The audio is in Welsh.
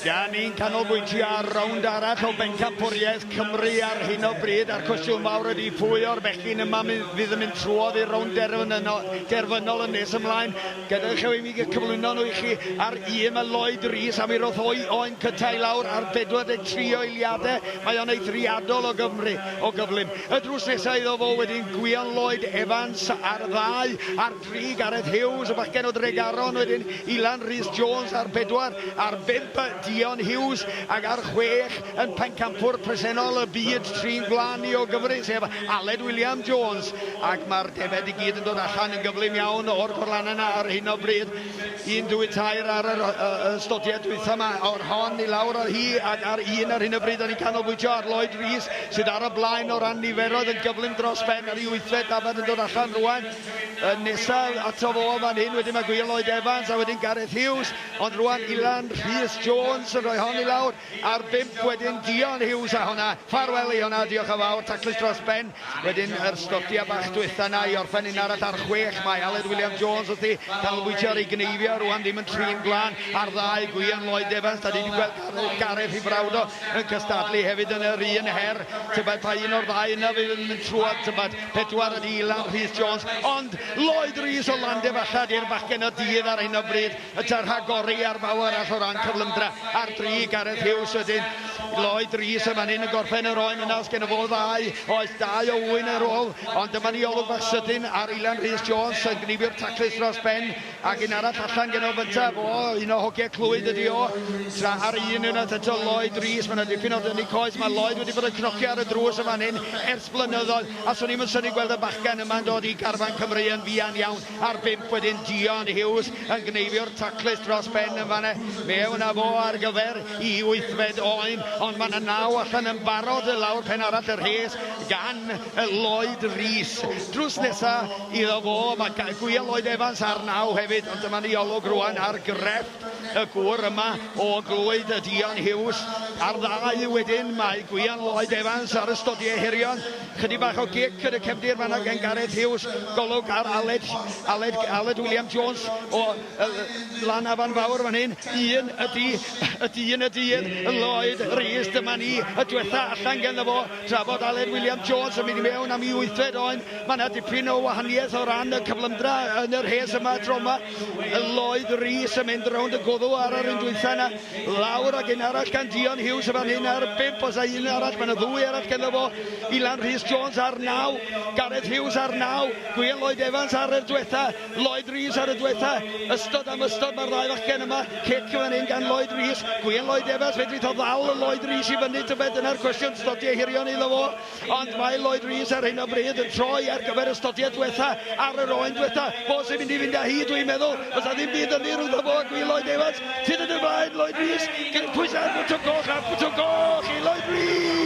Da ni'n canolbwyntio ar rownd arall o Bencampwriaeth Cymru ar hyn o bryd, a'r cwestiwn mawr ydy pwy o'r bechgyn yma fydd yn mynd trwodd i'r rownd derfynol yn nes ymlaen. Gadewch i mi cyflwyno nhw i chi. Ar un mae Lloyd Rees, a mi roth o'i oen cyntaf i lawr ar 43 o eiliadau. Mae o'n eithriadol o Gymru, o gyflym. Y drws nesaf iddo fo wedyn Gwion Lloyd Evans ar ddau, ar dri Gareth Hughes, y bachgen o Dregaron wedyn Ilan Rhys Jones ar bedwar, ar bump Dion Hughes ac ar chwech yn pencampwr presennol y byd trin gwlân ni o Gymru, sef Aled William Jones, ac mae'r defaid i gyd yn dod allan yn gyflym iawn o'r gorlannau yna ar hyn o bryd. Un, dwy, tair ar yr ystodiad dwytha yma, o'r hon i lawr ar hi ac ar un ar hyn o bryd. Da ni'n canolbwyntio ar Lloyd Rees sydd ar y blaen o ran niferoedd yn gyflym dros ben ar ei wythfed dafad yn dod allan rwan. Y nesaf ato fo fan hyn, wedyn mae Gwion Lloyd Evans a wedyn Gareth Hughes, ond rwan Ilan Rhys Jones yn rhoi hon i lawr. Ar bump wedyn Dion Hughes a honna, ffarwel i honna, diolch yn fawr, taclus dros ben. Wedyn yr stodia bach dwytha na i orffen un arall ar chwech, mae Aled William Jones wrthi, canolbwyntio ar ei gneifio rwan, ddim yn trin glân ar ddau, Gwion Lloyd Evans, da ni wedi gweld Gareth i frawd o yn cystadlu hefyd yn yr un her, tybed pa un o'r ddau yna fydd yn mynd trwodd, tybed, pedwar ydi Ilan Rhys Jones, ond Lloyd Rees o Landefalla ydi'r bachgen y dydd ar hyn o bryd. Yntau'n rhagori ar bawb arall o ran cyflymdra ar dri, Gareth Hughes wedyn, Lloyd Rees yn fan hyn yn gorffen yr oen yna, os gen fo ddau, oes dau o ŵyn ar ôl, ond dyma ni olwg fach sydyn ar Ilan Rhys Jones yn gneifio'r taclus dros ben, ac un arall allan gen o fynta, fo, un o hogiau Clwyd ydi o, tra ar un yna eto Lloyd Rees, mae yna dipyn o dynnu coes, mae Lloyd wedi bod yn cnocio ar y drws yn fan hyn ers blynyddoedd, a swn i'm yn synnu gweld y bachgen yma'n dod i garfan Cymru yn fuan iawn. Ar bump wedyn Dion Hughes yn gneifio'r taclus dros ben yn fan'na. Mewn â fo ar gyfer i wythfed oen, ond mae 'na naw allan yn barod lawr pen arall y rhes gan Lloyd Rees. Drws nesa iddo fo, mae Gwion Lloyd Evans ar naw hefyd, ond dyma ni olwg rwan ar grefft y gŵr yma o Glwyd, Dion Hughes. Ar ddau wedyn mae Gwion Lloyd Evans ar y stodiau hirion. Chydig bach o gic yn y cefndir fan'na gen Gareth Hughes. Golwg ar Aled, Aled, Aled William Jones o uh, Lan Afan Fawr fan hyn. Un ydy, y dyn y dydd, Lloyd Rees, dyma ni, y diwetha allan ganddo fo, tra bod Aled William Jones yn mynd i mewn am i wythfed oen. Mae yna dipyn o wahaniaeth o ran y cyflymdra yn yr rhes yma tro yma. Lloyd Rees yn mynd rownd y gwddw ar yr un dwytha yna. Lawr ag un arall gan Dion Hughes yn fan hyn ar bump, os a un arall, mae yna ddwy arall ganddo fo. Ilan Rhys Jones ar naw, Gareth Hughes ar naw, Gwion Lloyd Evans ar yr dwetha, Lloyd Rees ar y dwetha. Ystod am ystod mae'r ddau fachgen yma. Cic yn fan hyn gan Lloyd Rees. Gwion Lloyd Evans, fedrith o ddal Lloyd Rees i fyny, tybed dyna'r cwestiwn, stodiau hirion iddo fo. Ond mae Lloyd Rees ar hyn o bryd yn troi ar gyfer y stodiau diwetha ar yr oen diwetha. Fo sy'n mynd i fynd â hi, dwi'n meddwl. Fysa ddim byd yn rhwngddo fo a Gwyn Lloyd Evans. Sydd yn y blaen, Lloyd Rees. Gyda pwysau ar bwtwm goch, ar bwtwm goch i Lloyd Rees!